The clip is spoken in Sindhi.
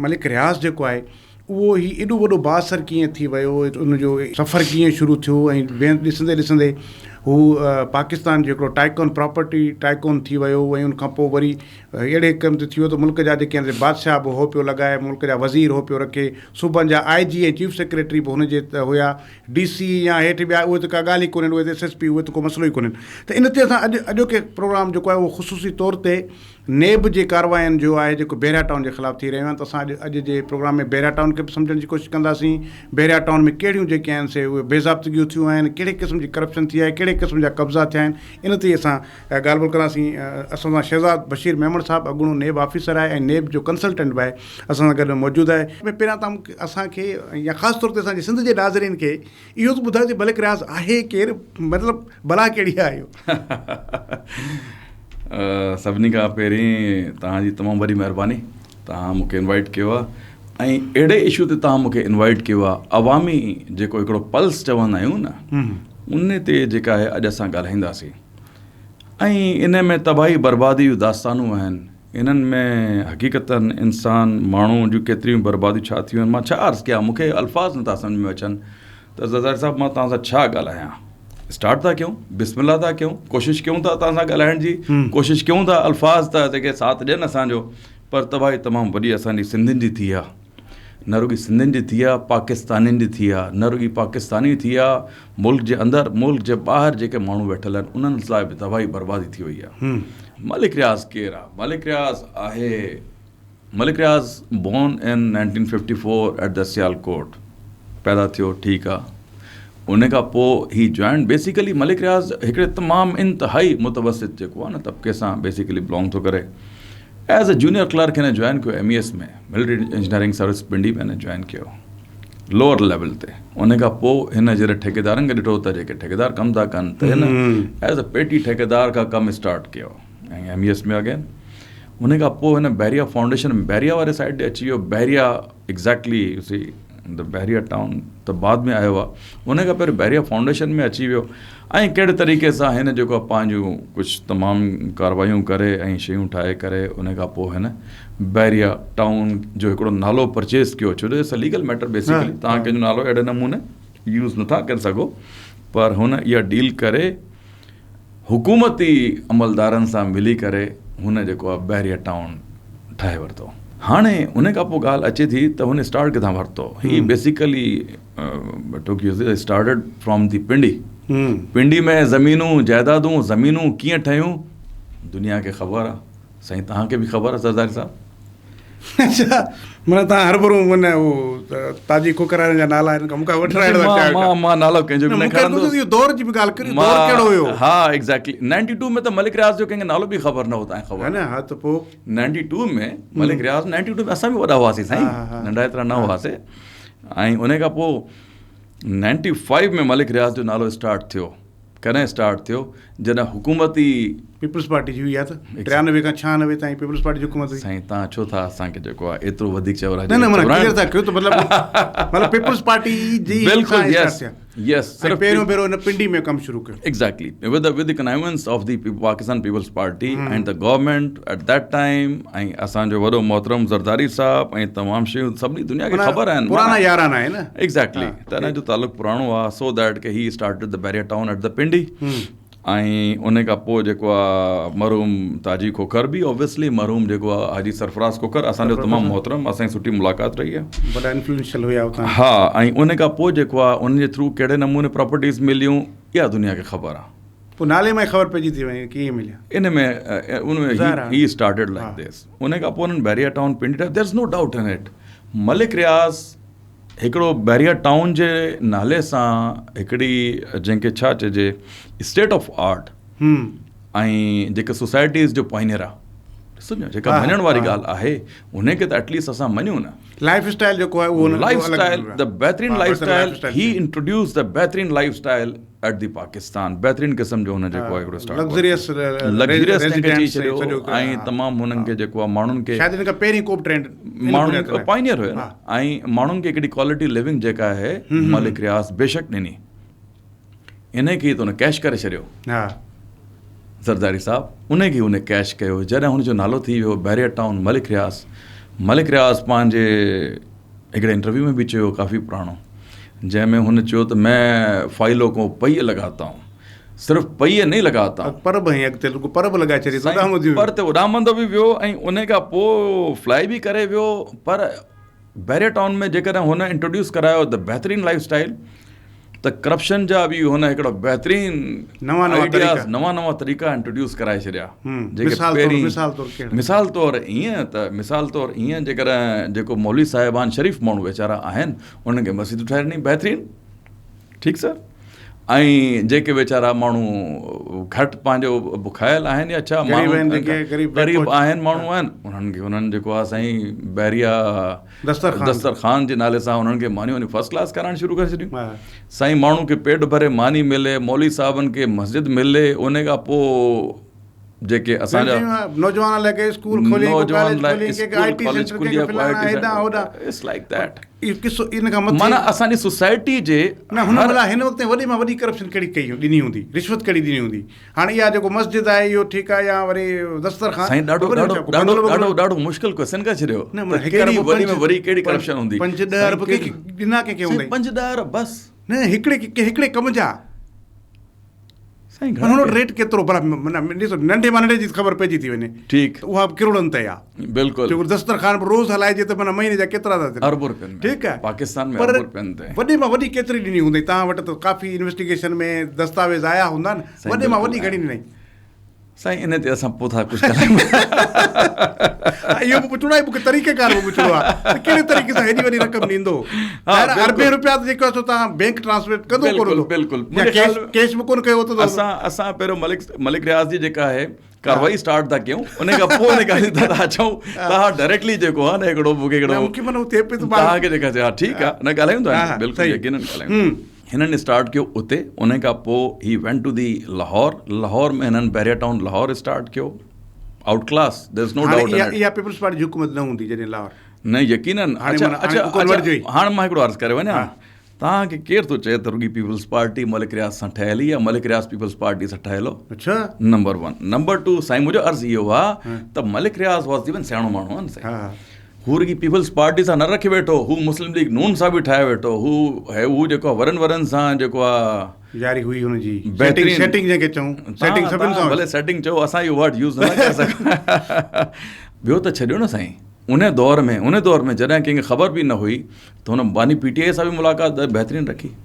ملڪ رياض جيڪو آهي اهو هي ايڏو وڏو بااثر ڪيئن ٿي ويو ان جو سفر ڪيئن شروع ٿيو ۽ ڏسندي ڏسندي هو پاڪستان جو هڪڙو ٽائيڪون پراپرٽي ٽائيڪون ٿي ويو ۽ ان کان پوء وري اهڙي ڪم تي ٿي ويو ته ملڪ جا جيڪي آهن بادشاهه به هو پيو لڳائي ملڪ جا وزير هو پيو رکي صوبن جا آء جي ۽ چيف سيڪريٽري به هن جي هيا ڊي سي يا هيٺ ٻيا اهي ته ڪا ڳالهه ئي ڪونهن اهي ته ايس ايس پي اهي ته ڪو مسئلو ئي ڪونهن ته ان تي اسان اڄ اڄوڪي پروگرام جيڪو آهي اهو خصوصي طور تي نيب جي ڪاررواين جو آهي جيڪو بحريا ٽائون جي خلاف ٿي رهيون آهن ته اسان اڄ اڄ جي پروگرام ۾ بحريا ٽائون کي به سمجهڻ جي ڪوشش ڪنداسين بحريا ٽائون ۾ ڪهڙيون جيڪي آهن سي اهي بي ضابطگيون ٿيون آهن ڪهڙي قسم جي ڪرپشن ٿي آهي ڪهڙي قسم جا قبضا ٿيا آهن ان تي اسان ڳالهه ٻولهه ڪنداسين اسان سان شهزاد بشير ميمڻ صاحب اڳوڻو نيب آفيسر آهي ۽ نيب جو ڪنسلٽنٽ به آهي اسان سان گڏ موجود آهي. ۾ پهريان تان اسان کي يا خاص طور تي اسان جي سنڌ جي ناظرين کي اهو ته ٻڌايو ته ملڪ رياض آهي ڪير مطلب بلا ڪهڙي آهي اهو. سڀني کان پهرين توهان جي تمام وڏي مهرباني توهان مون کي انوائٽ ڪيو آهي ۽ اهڙي اشو تي توهان مون کي انوائٽ ڪيو آهي عوامي جيڪو هڪڙو پلس چوندا آهيون نه ان تي جيڪا آهي اڄ اسان ڳالهائينداسين ۽ ان ۾ تباهي بربادي جون داستانون آهن انهن ۾ حقيقتن انسان ماڻهو جون ڪيتريون برباديون ڇا ٿيون آهن مان ڇا عرض ڪيان مون کي الفاظ نٿا سمجهه ۾ اچن ته زرداري صاحب مان توهان سان ڇا ڳالهايان اسٽارٽ ٿا ڪيون بسم الله ٿا ڪيون ڪوشش ڪيون ٿا توهان سان ڳالهائڻ جي ڪوشش ڪيون ٿا الفاظ ته جيڪي ساٿ ڏين اسانجو پر تباهي تمام وڏي اسانجي سنڌين جي ٿي آهي نه رڳي سنڌين جي ٿي آهي پاڪستانين جي ٿي آهي نه رڳي پاڪستاني ٿي آهي ملڪ جي اندر ملڪ جي ٻاهر جيڪي ماڻهو ويٺل آهن انهن لاء به تباهي بربادي ٿي وئي آهي ملڪ رياض ڪير آهي ملڪ رياض آهي Malik Riaz born in 1954 at the Sialkot پيدا ٿيو ٺيڪ آ ان کان پوء هي جوائنڊ بيسيڪلي ملڪ رياض هڪڙي تمام انتهائي متوسط جيڪو آ نه طبقي سان بيسيڪلي بلانگ ٿو ڪري ايز اي جونيئر ڪلارڪ هن جوائن ڪيو M E S ۾ military engineering service Pindi ۾ هن جوائن ڪيو لوئر ليول تي ان کان پوء هن جڏهن ٺيڪيدارن کي ڏٺو ته جيڪي ٺيڪيدار ڪم ٿا ڪن ته هن ايز اي پيٽي ٺيڪيدار کان ڪم اسٽارٽ ڪيو ۽ ايم اي ايس ۾ اگين ان کان پوء هن بحريا فائونڊيشن بحريا واري سائيڊ ڏي اچي ويو Bahria exactly you see the Bahria town ته بعد ۾ آيو آهي ان کان پهريون بحريا فائونڊيشن ۾ اچي ويو ۽ ڪهڙي طريقي سان هن جيڪو پنهنجون ڪجهه تمام ڪاروايون ڪري ۽ شيون ٺاهي ڪري ان کان پوء هن بحريا ٽائون جو هڪڙو نالو پرچيز ڪيو ڇو جو it's legal matter basically تان ڪنهن جو نالو اهڙي نموني يوز نٿا ڪري سگهو پر هن اها ڊيل ڪري حڪومتي عملدارن سان ملي ڪري هن جيڪو آهي بحريه ٽائون ٺاهي ورتو. هاڻي ان کان پوء ڳالهه اچي ٿي ته هن اسٽارٽ ڪٿان ورتو. هي basically started from the Pindi. Pindi ۾ زمينون جائدادون زمينون ڪيئن ٺهيون دنيا کي خبر آهي. سائين توهان کي به خبر آهي زرداري صاحب. اڇا معنيٰ توهان هرڀرو معنيٰ اهو تاجي کوکر وارن جا نالا آهن مون کان وٺرائڻ ٿا چاهيو مان مان نالو ڪنهن جو به نه کڻندس اهو دور جي به ڳالهه ڪريو دور ڪهڙو هيو ها ايگزيڪٽلي 92 ۾ ته ملڪ رياض جو ڪنهن کي نالو به خبر نه هو تان خبر نه ها ته پوء 92 ۾ ملڪ رياض 92 ۾ اسان به وڏا هئاسين سائين ننڍا ايترا نه هئاسين ۽ ان کان پوء 95 ۾ ملڪ رياض جو نالو اسٽارٽ ٿيو ڪڏهن اسٽارٽ ٿيو جڏهن حڪومتي. پيپلز پارٽي جي هئي ها ته 93 کان 96 تائين پيپلز پارٽي جي حڪومت هئي. سائين تان ڇو ٿا اسان کي جيڪو آهي ايترو وڌيڪ چورائجو. نه نه معنيٰ ڪليئر ٿا ڪيو ته مطلب مطلب پيپلز پارٽي جي بلڪل يس يس صرف پهريون ڀيرو هن پنڊي ۾ ڪم شروع ڪيو. Exactly with with the connivance of the Pakistan Peoples Party and the government at that time ۽ اسان جو وڏو محترم زرداري صاحب ۽ تمام شيون سڀني دنيا کي خبر آهن پراڻا ياران آهن ايگزيڪٽلي ته ان جو تعلق پراڻو آ سو that K he started the Bahria town at the Pindi ۽ ان کان پوء جيڪو آ مرحوم تاجي کوکر به اوبويسلي مرحوم جيڪو آ حاجي سرفراز کوکر اسان جو تمام محترم اسان جي سٺي ملاقات رهي آ وڏا انفلوئنشل هيا اتان ها ۽ ان کان پوء جيڪو آ ان جي ٿرو ڪهڙي نموني پراپرٽيز مليون اها دنيا کي خبر آ پوء نالي مان ئي خبر پئجي ٿي وڃي ڪيئن مليا ان ۾ ان ۾ هي اسٽارٽيڊ لائڪ this ان کان پوء انهن Bahria town Pindi there is no doubt in it Malik Riaz هڪڙو بحريا ٽائون جي نالي سان هڪڙي جنهن کي ڇا چئجي اسٽيٽ آف آرٽ ۽ جيڪي سوسائٽيز جو پائنيئر آ ڏسو نه جيڪا مڃڻ واري ڳالهه آهي ان کي ته ايٽليسٽ اسان مڃون نه لائف اسٽائل جيڪو آهي اهو لائف اسٽائل the بهترين life style he introduce the بهترين life style at the Pakistan بهترين قسم جو هن جيڪو آهي هڪڙو اسٽارٽ لگزريس لگزريس جنهن کي چئي ڇڏيو ۽ تمام هنن کي جيڪو آهي ماڻهن کي شايد ان کان پهرين ڪو به ٽرينڊ ماڻهن کي پائنيئر هيو نه ۽ ماڻهن کي هڪڙي ڪوالٽي لونگ جيڪا آهي ملڪ رياض بيشڪ ڏني ان کي ته هن ڪيش ڪري ڇڏيو ها زرداري صاحب ان کي هن ڪيش ڪيو جڏهن هن جو نالو ٿي ويو بحريا ٽائون ملڪ رياض ملڪ رياض پنهنجي هڪڙي انٽرويو ۾ به چيو ڪافي پراڻو جنهن ۾ هن چيو ته مين فائلو ڪو پئي لگاتا هون صرف پئي نهين لگاتا هون. پر به هنئين اڳتي رڳو پر به لڳائي ڇڏي اڏامندو پر تي اڏامندو به ويو ۽ ان کان پوء فلائي به ڪري ويو پر بحريا ٽائون ۾ جيڪڏهن هن انٽروڊيوس ڪرايو ته بهترين لائف اسٽائل ته ڪرپشن جا به هن هڪڙو بهترين نوان نوان آئيڊياز نوان نوان طريقا انٽروڊيوس ڪرائي ڇڏيا جيڪي پهرين مثال طور ڪهڙا مثال طور ائين ته مثال طور ائين جيڪڏهن جيڪو مولوي صاحبان شريف ماڻهو ويچارا آهن انهن کي مسجدون ٺاهي ڏني بهترين ٺيڪ سر ۽ جيڪي ويچارا ماڻهو گهٽ پنهنجو بکايل آهن يا ڇا غريب آهن ماڻهو آهن انهن کي انهن جيڪو آهي سائين بحريا دسترخوان جي نالي سان انهن کي مانيون وانيون فرسٽ ڪلاس کارائڻ شروع ڪري ڇڏيون سائين ماڻهو کي پيٽ ڀري ماني ملي مولوي صاحبن کي مسجد ملي ان کان پوء جيڪي اسان جا نوجوانن لاء ڪي اسڪول کولي ڪو ڪاليج کولي ڪي آء ٽي سينٽر ڪي فلاڻا هيڏانهن هوڏانهن it's like that اهو قصو ان کان مٿي معنيٰ اسان جي سوسائٽي جي نه هن ڀلا هن وقت تائين وڏي مان وڏي ڪرپشن ڪهڙي ڪئي ڏني هوندي رشوت ڪهڙي ڏني هوندي هاڻي اها جيڪو مسجد آهي اهو ٺيڪ آهي يا وري دسترخوان سائين ڏاڍو ڏاڍو ڏاڍو ڏاڍو ڏاڍو مشڪل ڪويسچن ڪري ڇڏيو نه معنيٰ هڪ ارب وڏي ۾ وڏي ڪهڙي ڪرپشن هوندي 5 10 ارب ڪنهن کي ڏنا ڪنهن کي هوندائين 5 10 ارب بس نه هڪڙي هڪڙي ڪم جا سائين گهڻا هن وٽ ريٽ ڪيترو ڀلا معنيٰ ڏسو ننڍي مان ننڍي جي خبر پئجي ٿي وڃي ٺيڪ ته اها به ڪروڙن تي آ بلڪل جيڪو دسترخوان به روز هلائجي ته معنيٰ مهيني جا ڪيترا ٿا ٿين ارب روپين ۾ ٺيڪ آ پاڪستان ۾ ارب روپين تي وڏي مان وڏي ڪيتري ڏني هوندي توهان وٽ ته ڪافي انويسٽيگيشن ۾ دستاويز آيا هوندا نه وڏي مان وڏي گهڻي ڏنائين سائين ان تي اسان پوء ٿا ڪجهه ڳالهايون. اهو به پڇڻو آهي مون کي طريقه ڪار به پڇڻو آهي ته ڪهڙي طريقي سان هيڏي وڏي رقم ڏيندو ظاهر آهي اربين روپيا ته جيڪو آهي سو توهان بينڪ ٽرانسفر ڪندو ڪونه هوندو بلڪل يا ڪيش ڪيش به ڪونه ڪيو اٿندو اسان اسان پهريون ملڪ ملڪ رياض جي جيڪا آهي ڪارروائي اسٽارٽ ٿا ڪيون ان کان پوء ان ڳالهه تي ٿا اچون توهان ڊائريڪٽلي جيڪو آهي نه هڪڙو مون کي هڪڙو مون کي معنيٰ ٿئي پئي ته توهان کي جيڪا ٺيڪ آهي نه ڳالهايون ٿا بلڪل يقينن ڳالهايون ٿا هنن اسٽارٽ ڪيو اتي ان کان پوء he went to the Lahore Lahore ۾ هنن بحريا ٽائون لاهور اسٽارٽ ڪيو out class there is no doubt in اها پيپلز پارٽي جي حڪومت نه هوندي جڏهن لاهور نه يقينن اڇا اڇا هاڻ مان هڪڙو عرض ڪري وڃان توهان کي ڪير ٿو چئي ته رڳي پيپلز پارٽي ملڪ رياض سان ٺهيل هئي يا ملڪ رياض پيپلز پارٽي سان ٺهيل هو اڇا نمبر 1 نمبر 2 سائين منهنجو عرض اهو آ ته ملڪ رياض واز ايون سياڻو ماڻهو آ نه سائين هو رڳي پيپلز پارٽي سان نه رکي ويٺو، هو مسلم ليگ نون سان به ٺاهي ويٺو، هو هو جيڪو آهي ورن ورن سان جيڪو آهي. ياري هئي هن جي سيٽنگ سيٽنگ جنهن کي چئون سيٽنگ سڀن سان ڀلي سيٽنگ چئو اسان اهو ورڊ يوز نه ڪري سگهون ٻيو ته ڇڏيو نه سائين ان دور ۾ ان دور ۾ جڏهن ڪنهن کي خبر به نه هئي ته هن باني پي ٽي آء سان به ملاقات بهترين رکي.